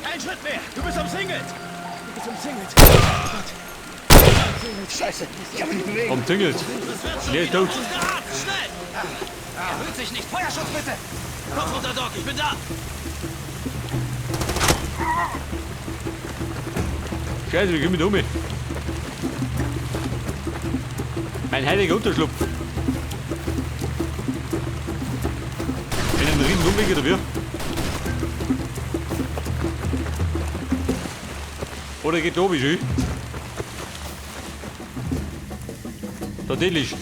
Kein Schritt mehr! Du bist umzingelt! Du bist umzingelt! Oh Gott. Umzingelt. Scheiße, ich kann mich nicht bewegen. Umzingelt. Das wird schon Nee, ist wieder. tot. Wo ist der Arzt? Schnell! Er rührt sich nicht. Feuerschutz bitte! Kopf runter, Doc, ich bin da! Scheiße, wie komm ich da um? Mein heiliger Unterschlupf. Wenn ich einen riesen Umweg oder wie? Oder geht da oben schon? Tatsächlich.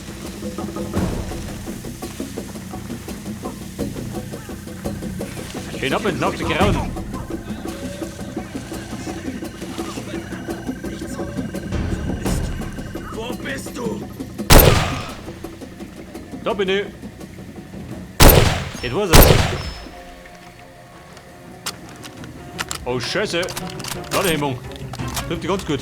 Hinab ins nackte Grauen. Wo bist du? Da bin ich. Jetzt war's es. Oh Scheiße. Ladehemmung. Trifft die ganz gut.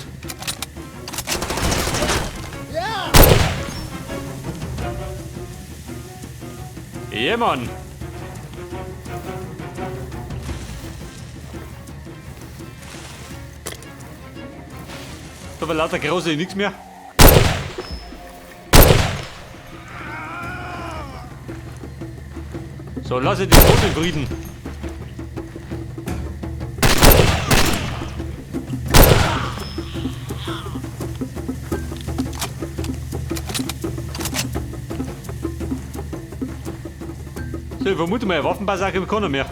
Ja, Mann. Da war lauter große nichts mehr. So, lasse die Toten in Frieden. So, ich vermute mal, Waffenbasake habe ich keiner mehr.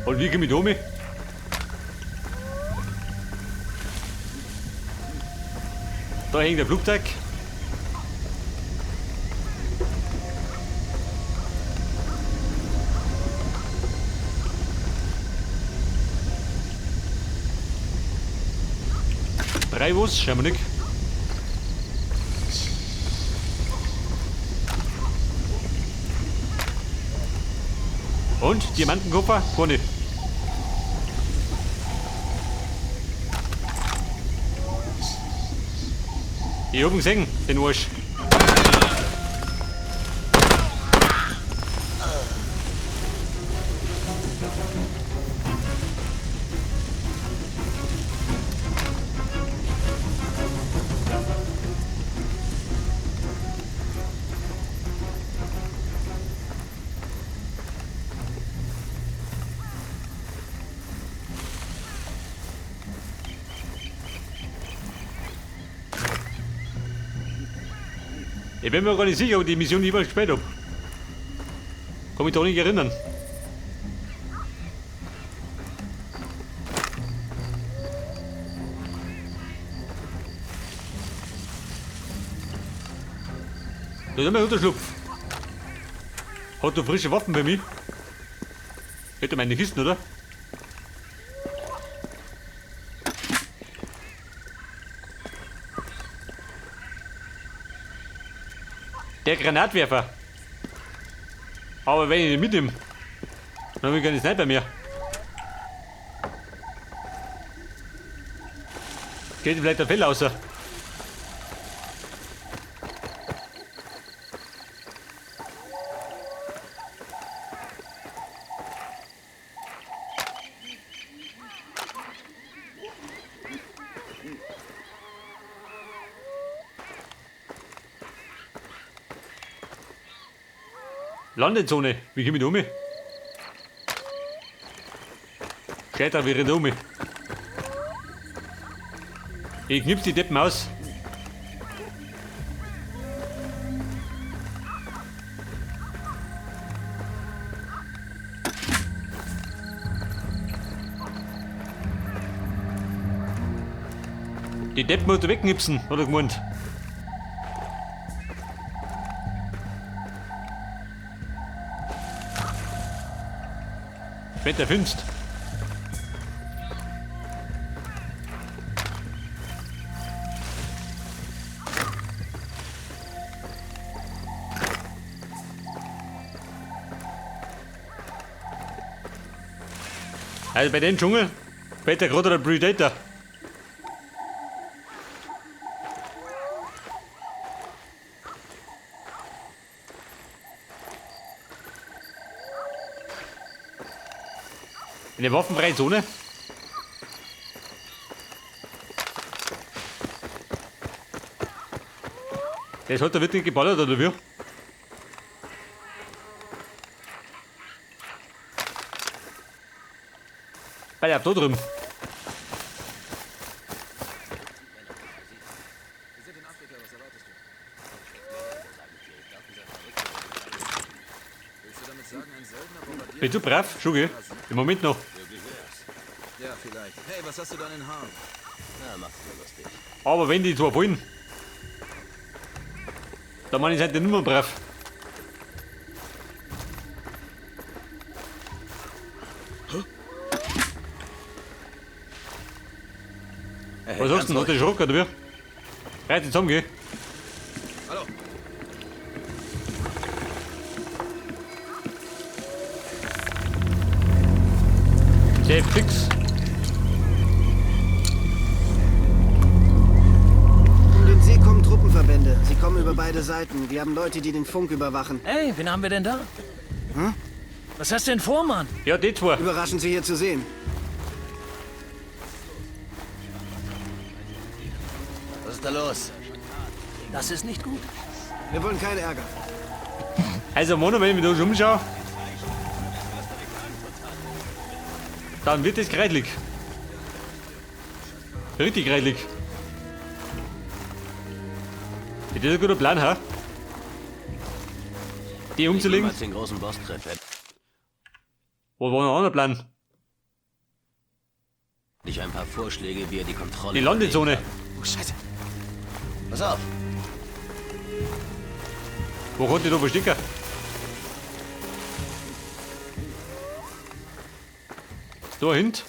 Und wie komme ich da um? Da hängt der Flugzeug. Drei was? Scheinbar nicht. Und? Diamantenkoffer? Keine. Ich hab ihn gesehen, den Arsch. Ich bin mir gar nicht sicher, ob ich die Mission jemals gespielt hab. Kann mich da nicht erinnern. Da ist immer Unterschlupf. Hat du frische Waffen bei mir? Hätte meine Kisten, oder? Der Granatwerfer. Aber wenn ich den mitnehme, dann habe ich keine Sniper mehr. Geht vielleicht der Fell raus. Landezone, wie komme ich da um? Scheiter, wie rennt um? Ich knips die Deppen aus. Die Deppen hat er wegknipsen, hat er gemeint. Wenn du findest. Also bei dem Dschungel fällt ja gerade der Predator. In der waffenfreien Zone. Der ist heute wirklich geballert, oder wie? Bei der da drüben. Bin zu brav, schon, gell? Im Moment noch. Ja, vielleicht. Hey, was hast du da in den Haaren? Na, mach's nur lustig. Aber wenn die zwar wollen, dann meine ich halt nicht mehr brav. Hey, Was sagst du denn? Hat der Schrock oder wie? Reiß dich zusammen, gell? Hallo. Safe fix. Um den See kommen Truppenverbände. Sie kommen über beide Seiten. Wir haben Leute, die den Funk überwachen. Ey, wen haben wir denn da? Hm? Was hast du denn vor, Mann? Ja, die zwei. Überraschend, Sie hier zu sehen. Was ist da los? Das ist nicht gut. Wir wollen keinen Ärger. Also, Mono, wenn ich mich da schon umschaue, dann wird es kreidlig. Richtig kreidlig. Das ist ein guter Plan, ha? Die umzulegen. Niemals den großen Boss treffe. Wo war noch ein anderer Plan? Ich ein paar Vorschläge, wie er die Kontrolle. Die Landezone. übernehmen kann. Oh, Scheiße. Pass auf. Wo konnte ich da verstecken? Da hinten.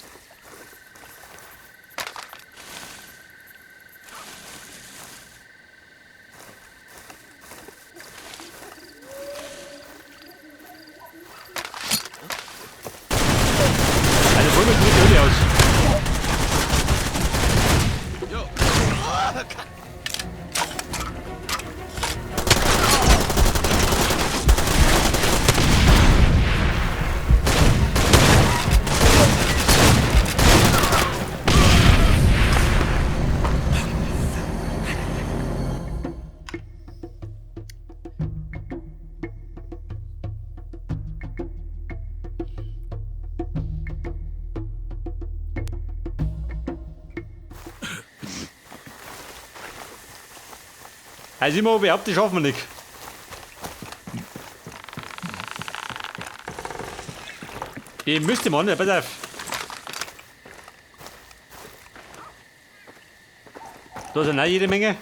Also wollen wir die Höhle aus. Also ich mal behaupte, das schaffen wir nicht. Die müsste man, ja, pass auf. Da sind auch jede Menge.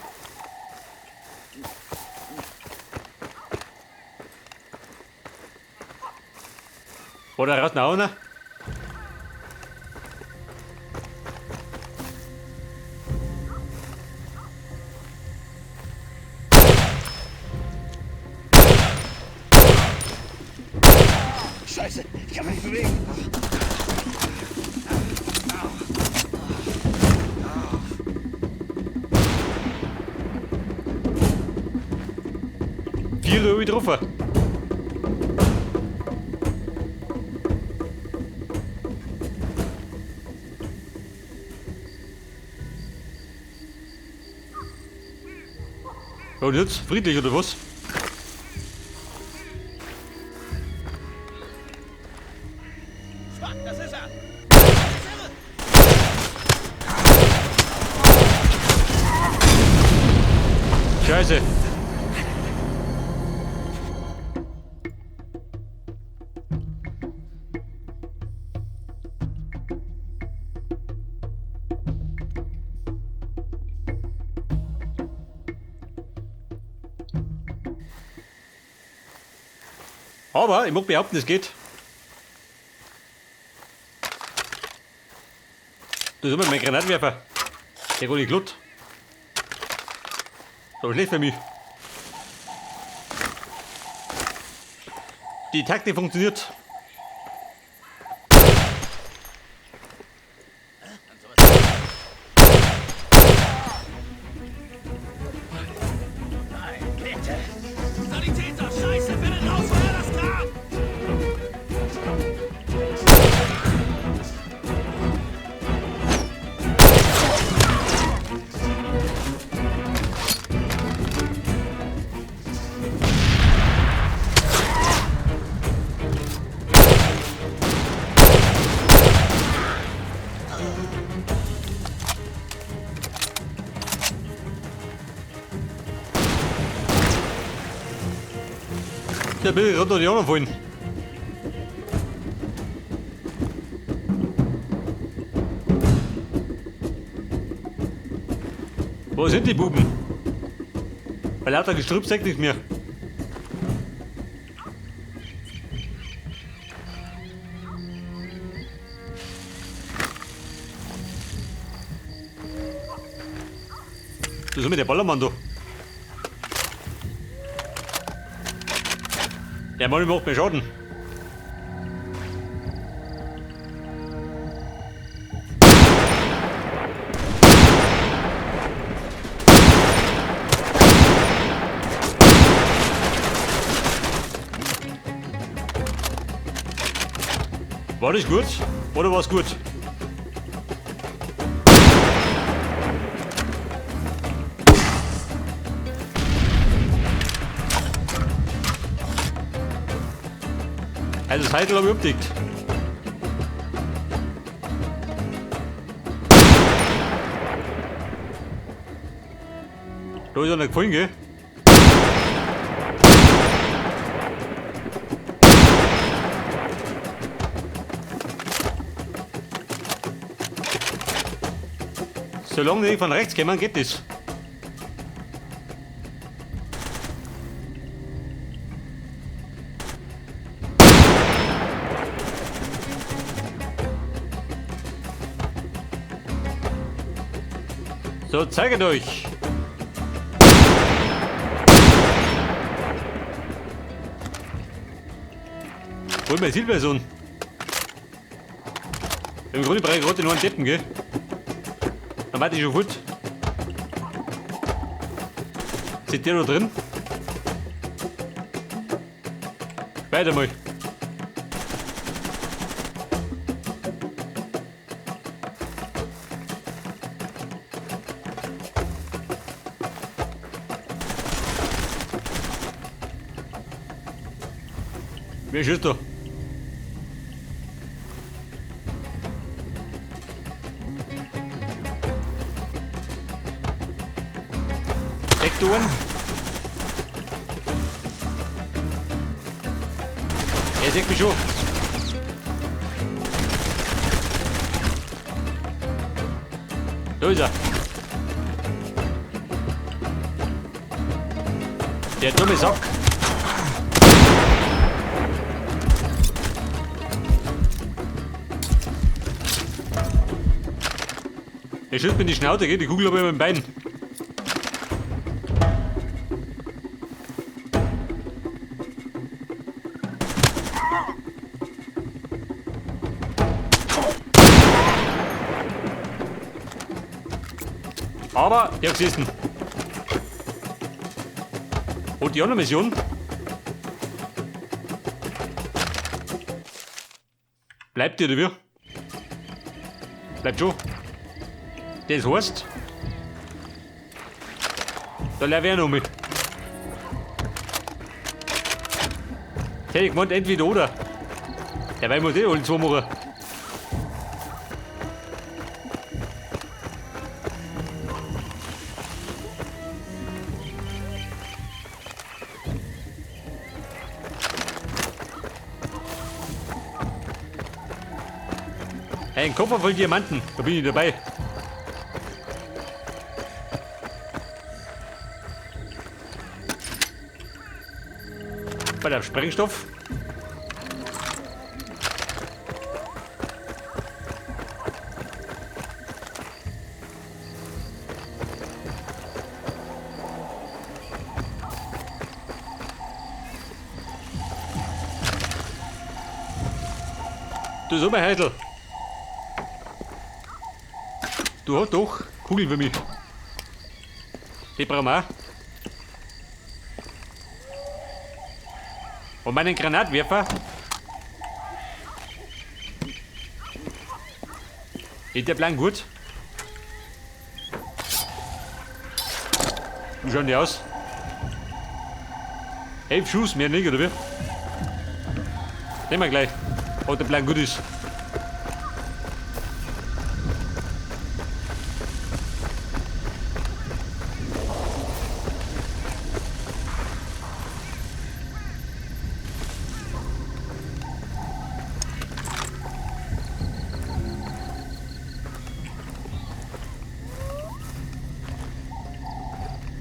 Oder raus noch einer. Scheiße, ich kann mich nicht bewegen. Vier habe ich getroffen. Und jetzt? Friedlich oder was? Fuck, das ist er! Scheiße. Aber ich mag behaupten, es geht. Das ist immer mein Granatwerfer. Der geht nicht glatt. Aber schlecht für mich. Die Taktik funktioniert. Der Bill runter die auch noch vorhin. Wo sind die Buben? Weil lauter Gestrüpp sagt nicht mehr. Das ist mit der Ballermann da. Der Mann macht mir Schaden. War das gut? Oder war's gut? Also das Heidel habe ich abdeckt. Da ist einer gefallen, gell? Solange die von rechts kommen, geht das. So, zeigt euch! Hol mir Zielperson. Im Grunde brauche ich gerade nur einen Deppen, gell? Dann warte ich schon fort. Sind der noch drin? Weiter mal. Wer schießt da? Sektoren. Er sieht mich schon. Da ist er. Der dumme Sack. Der schießt mir in die Schnauze, geht die Kugel aber über dem Bein. Aber der hat gesessen. Und die andere Mission? Bleibt ihr oder wie? Bleibt schon. Das heißt, da lerne ich noch mit. Hätte ich gemeint, entweder oder. Ja, weil muss eh alle zwei machen. Ein Koffer voll Diamanten, da bin ich dabei. Bei der Sprengstoff. Du Sommerheidel. Du hast doch Kugeln für mich. Die brauchen wir auch. Und meinen Granatwerfer. Ist der Plan gut? Wie schauen die aus? 11 Schuss, mehr nicht, oder wie? Nehmen wir gleich, ob der Plan gut ist.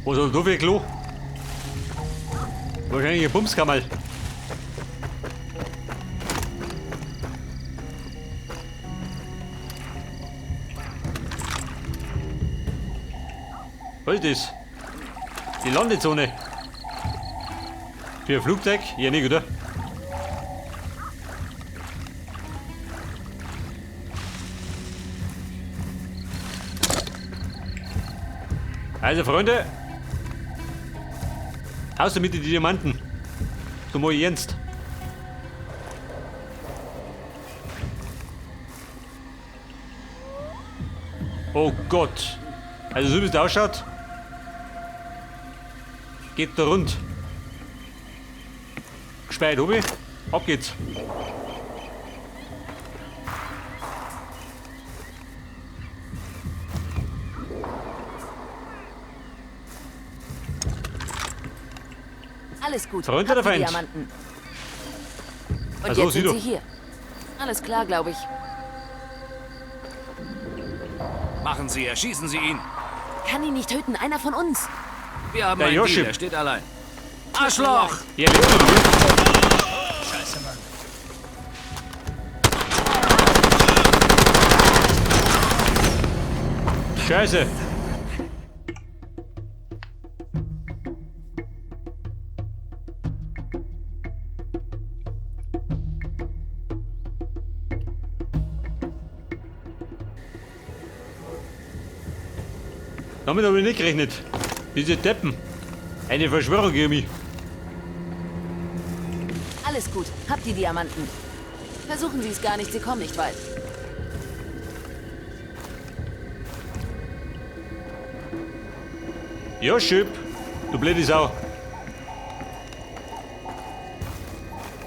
Was hat da für ein Klo? Wahrscheinlich ein Bumskammerl. Was ist das? Die Landezone. Für ein Flugzeug? Ja, nicht, oder? Also, Freunde. Haust du mit die Diamanten. So mal ernst. Oh Gott. Also so wie es ausschaut, geht da rund. Gespeichert hab ich. Ab geht's. Alles gut. Freund Hab oder die Feind? Diamanten. Und Ach so, jetzt sieh sind doch. sie hier. Alles klar, glaube ich. Machen Sie, erschießen Sie ihn. Kann ihn nicht töten, einer von uns. Wir haben Der einen Yoshi. Deal, er steht allein. Arschloch! Ja, lebt noch, oder? Scheiße, Mann. Scheiße. Damit habe ich nicht gerechnet. Diese Deppen. Eine Verschwörung gegen mich. Alles gut. Hab die Diamanten. Versuchen Sie es gar nicht, sie kommen nicht weit. Ja, Schüpp. Du blöde Sau.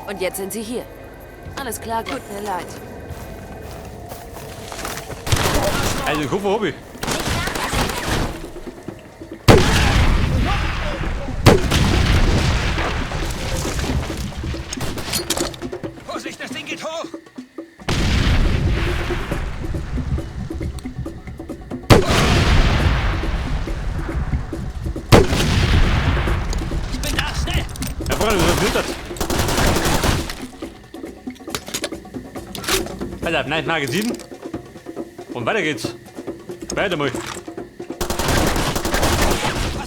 Und jetzt sind sie hier. Alles klar, tut mir leid. Also, den Koffer hab ich. Vorsicht, das Ding geht hoch! Ich bin da, schnell! Ja, Freunde, was ist das? Alter, nein, Magazin. Und weiter geht's. Weiter mal. Pass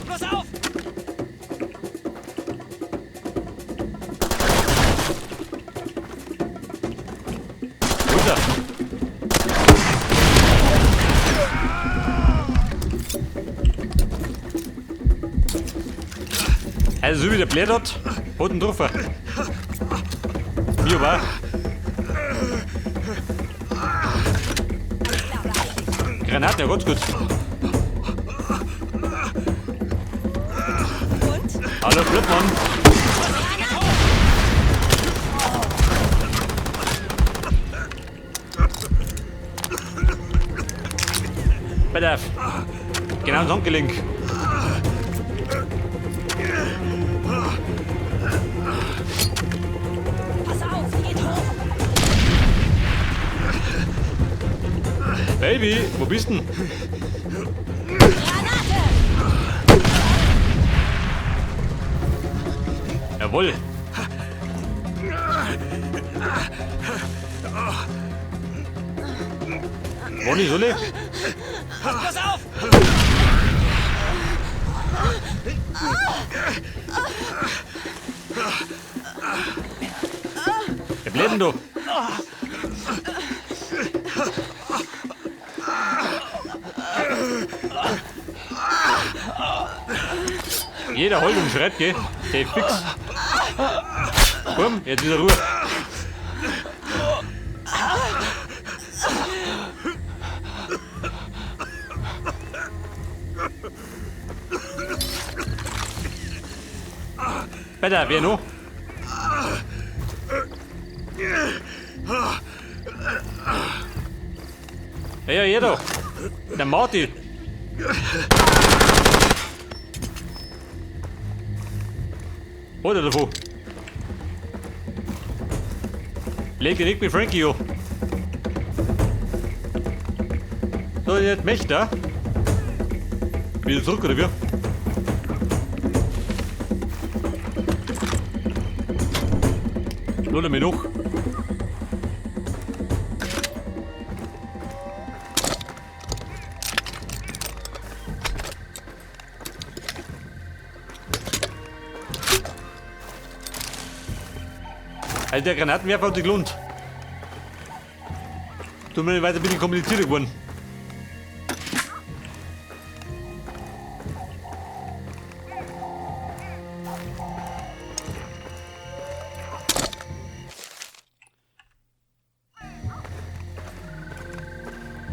bloß auf! Runter. Also, so wie der blättert, hat ihn getroffen. Mir war. Granaten, ja, ganz gut. Hallo, Blödmann. Pass auf. Genau ins Handgelenk. Pass auf, sie geht hoch. Baby, wo bist denn? Granate! Jawohl. Wonny, soll ich? Pass auf! Wer bleibt denn da? Jeder heult und schreit, gell? Der ist fix. Komm, jetzt ist er Ruhe. Weiter, wer noch? Ja, ja, hier doch. Der Martin. Hat er davon? Leg dich nicht mit Frankie an. So, ich nicht möchte. Wieder zurück, oder wie? Lade mich noch. Alter, der Granatenwerfer hat sich gelohnt. Tut mir leid, ein bisschen komplizierter geworden.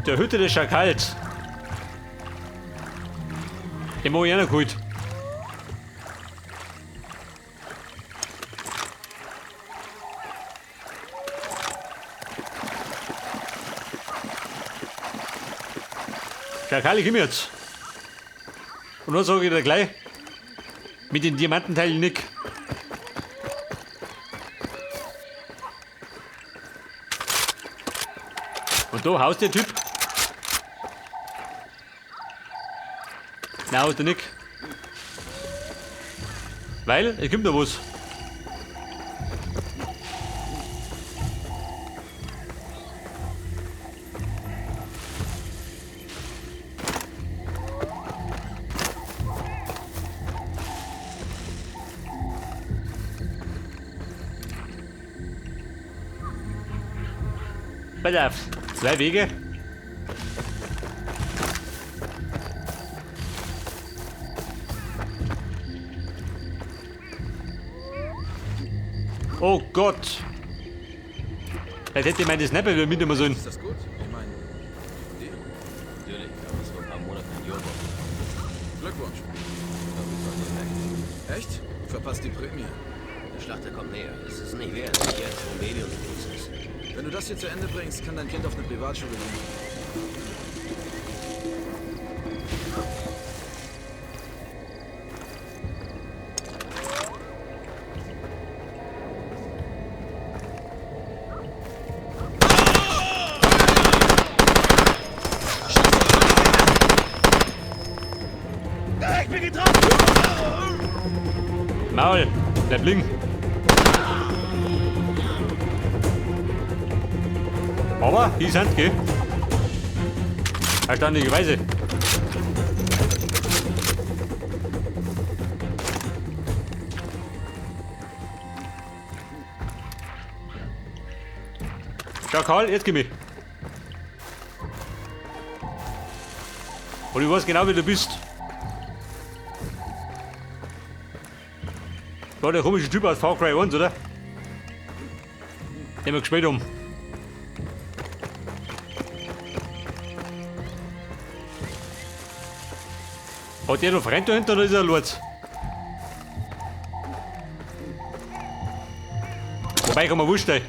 Der Hütte des Schakals. Den mach ich auch noch gut. Schakal, ich komm jetzt. Und was sag ich dir gleich? Mit den Diamantenteilen nick. Und da haust der Typ. Nein, haust der nick. Weil, es kommt noch was. Pass auf, zwei Wege. Oh Gott! Vielleicht hätte ich meine Sniper wieder mitnehmen sollen. Ist das gut? Ich meine, dir? Natürlich, aber es vor ein paar Monaten in Joburg. Glückwunsch. Ich glaube, ich soll dir weg. Echt? Du verpasst die Prämie. Der Schlachter kommt näher. Es ist nicht wert, nicht jetzt, wo ein Baby unterwegs ist. Wenn du das hier zu Ende bringst, kann dein Kind auf eine Privatschule gehen. Ich bin getroffen! Maul, bleib liegen. Aber die sind, gell? Erstaunlicherweise. Schau, Karl, jetzt geh mich. Und ich weiß genau, wie du bist. War der komische Typ aus Far Cry 1, oder? Den wir gespielt haben. Hat der noch Freund dahinter oder ist er Lurz? Wobei kann man wurscht sein.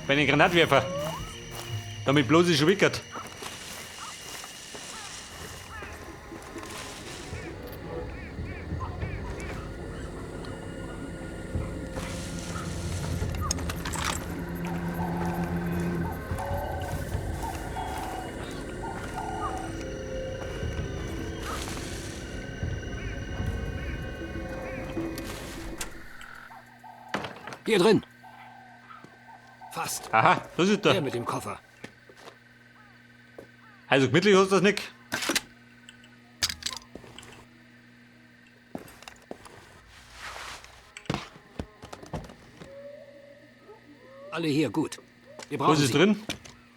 Bei den Granatwerfer. Damit bloß ist schon wickert. Hier drin. Fast. Aha, das ist Der der. mit dem Koffer. Also gemütlich hast du das nicht. Alle hier, gut. Wir brauchen Was ist sie. drin?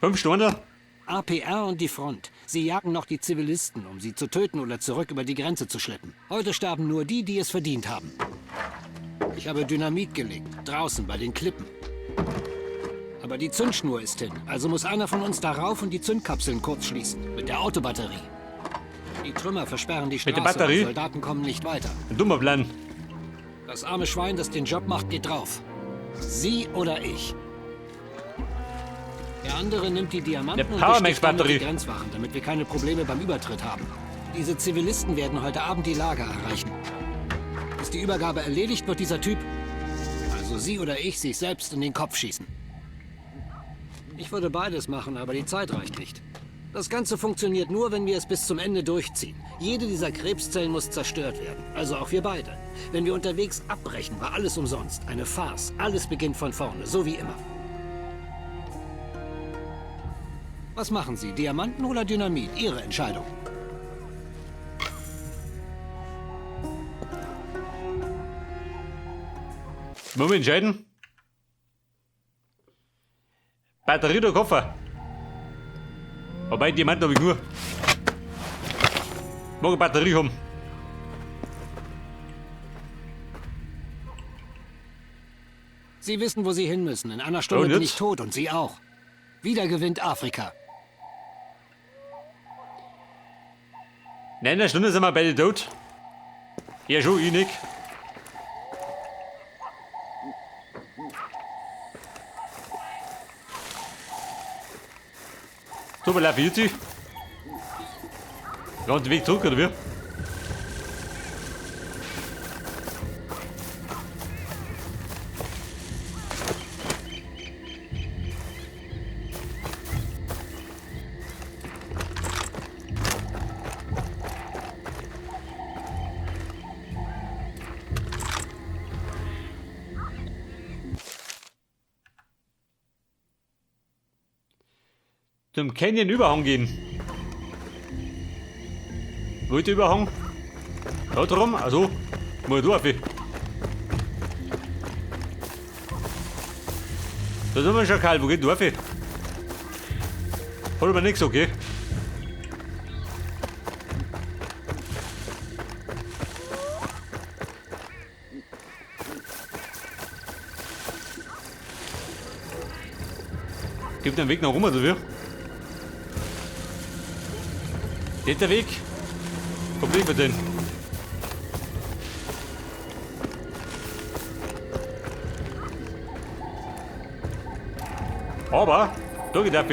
5 Stunden? APR und die Front. Sie jagen noch die Zivilisten, um sie zu töten oder zurück über die Grenze zu schleppen. Heute sterben nur die, die es verdient haben. Ich habe Dynamit gelegt, draußen bei den Klippen. Aber die Zündschnur ist hin, also muss einer von uns da rauf und die Zündkapseln kurz schließen. Mit der Autobatterie. Die Trümmer versperren die Straße. Mit der Batterie? Die Soldaten kommen nicht weiter. Ein dummer Plan. Das arme Schwein, das den Job macht, geht drauf. Sie oder ich. Der andere nimmt die Diamanten Eine und Powermax besticht damit Batterie. die Grenzwachen, damit wir keine Probleme beim Übertritt haben. Diese Zivilisten werden heute Abend die Lager erreichen. Ist die Übergabe erledigt, wird dieser Typ, also Sie oder ich, sich selbst in den Kopf schießen. Ich würde beides machen, aber die Zeit reicht nicht. Das Ganze funktioniert nur, wenn wir es bis zum Ende durchziehen. Jede dieser Krebszellen muss zerstört werden. Also auch wir beide. Wenn wir unterwegs abbrechen, war alles umsonst. Eine Farce. Alles beginnt von vorne, so wie immer. Was machen Sie? Diamanten oder Dynamit? Ihre Entscheidung. Wollen wir entscheiden? Batterie oder Koffer? Wobei, Diamanten habe ich nur. Mag eine Batterie haben. Sie wissen, wo Sie hin müssen. In einer Stunde Und bin jetzt? ich tot und Sie auch. Wieder gewinnt Afrika. In einer Stunde sind wir beide tot. Ja, schon, ich nicht. So, wo laufe ich jetzt hin? Ja, den Weg zurück, oder wie? Zum Canyon-Überhang gehen. Wo ist der Überhang? Da drum? Also, mal da auf. Da sind wir schon kalt. Wo geht der auf? Hat aber nichts, okay. Gibt einen Weg nach rum, oder wie? Geht der Weg? Komm, Weg mit den. Aber, da geht der.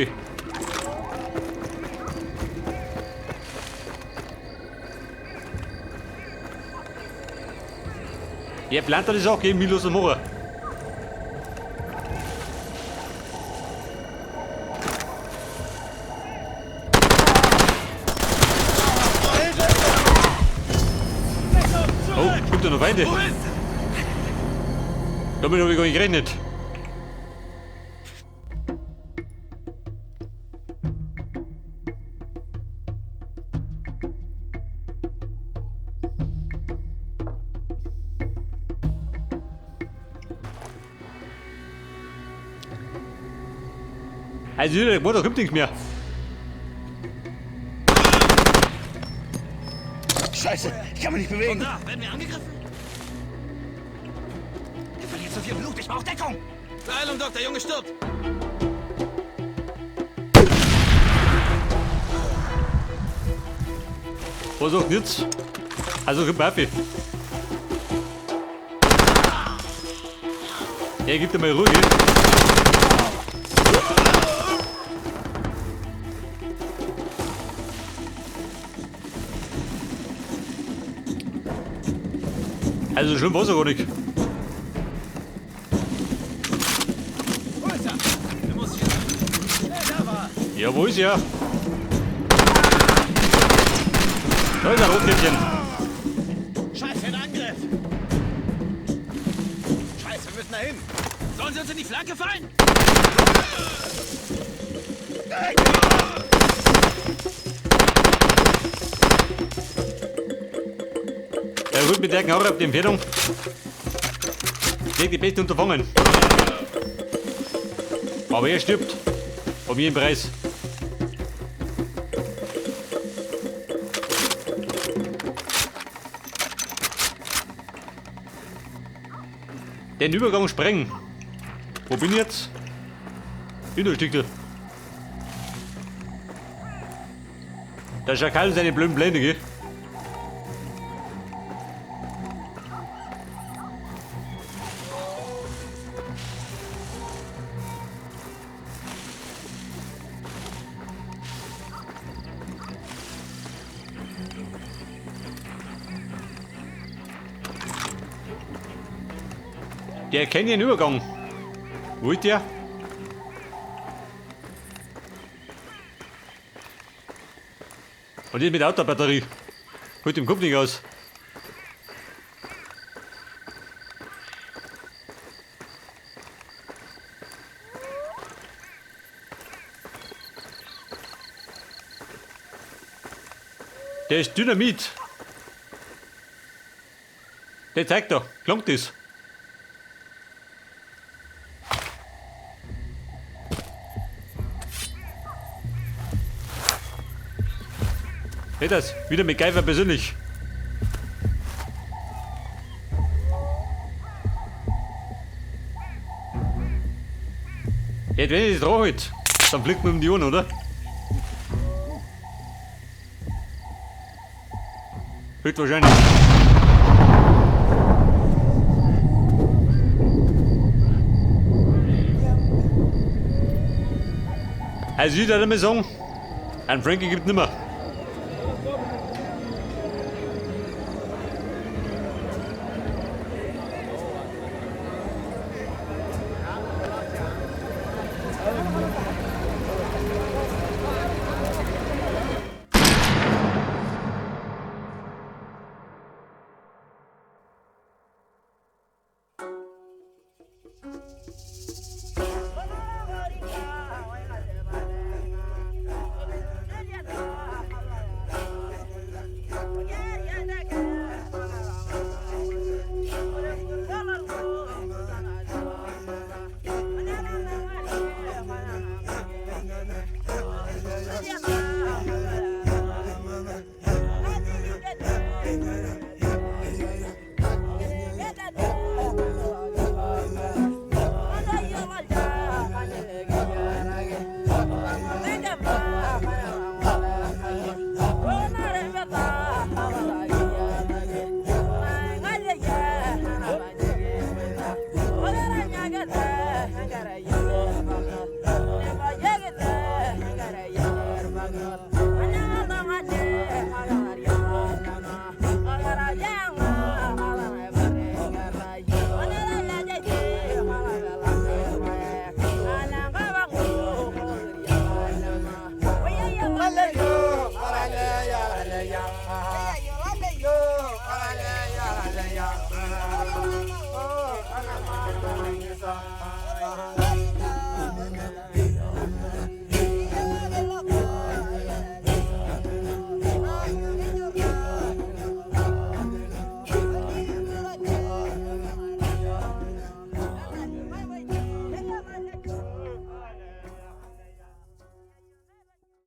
Ja, plant das auch gegen Milos und Mora. Oh, gibt da noch Feinde. Damit habe ich gar nicht gerechnet. Also, der Motor kommt nichts mehr. Scheiße, ich kann mich nicht bewegen. Da, werden wir angegriffen? Er verliert zu viel Blut, ich brauche Deckung. Beeilung, Doc, der Junge stirbt! Was sagt jetzt? Also, kommt Buffy. Ja, gib dir mal Ruhe. Also schlimm war's ja gar nicht. Wo ist er? Er muss hier sein. Hey, da war. Ja, wo ist er? Da ist ein Rotkäppchen. Scheiße, ein Angriff. Scheiße, wir müssen da hin. Sollen sie uns in die Flanke fallen? Ja gut, mit der Knarre auf die Entfernung. Leg die beste Unterfangen. Aber er stirbt. Um jeden Preis. Den Übergang sprengen. Wo bin ich jetzt? Hinterstückel. Der Schakal und seine blöden Pläne, gell? Der kennt den Übergang. Wo ist der? Und das mit der Autobatterie. Holt dem Kopf nicht aus. Der ist Dynamit. Der zeigt da, klangt das. Hey, das, wieder MacGyver persönlich. Ja, wenn ich das dran halt, dann fliegt man um die Ohren, oder? Höchstwahrscheinlich. Also ich würde mal sagen, einen Frankie gibt nimmer.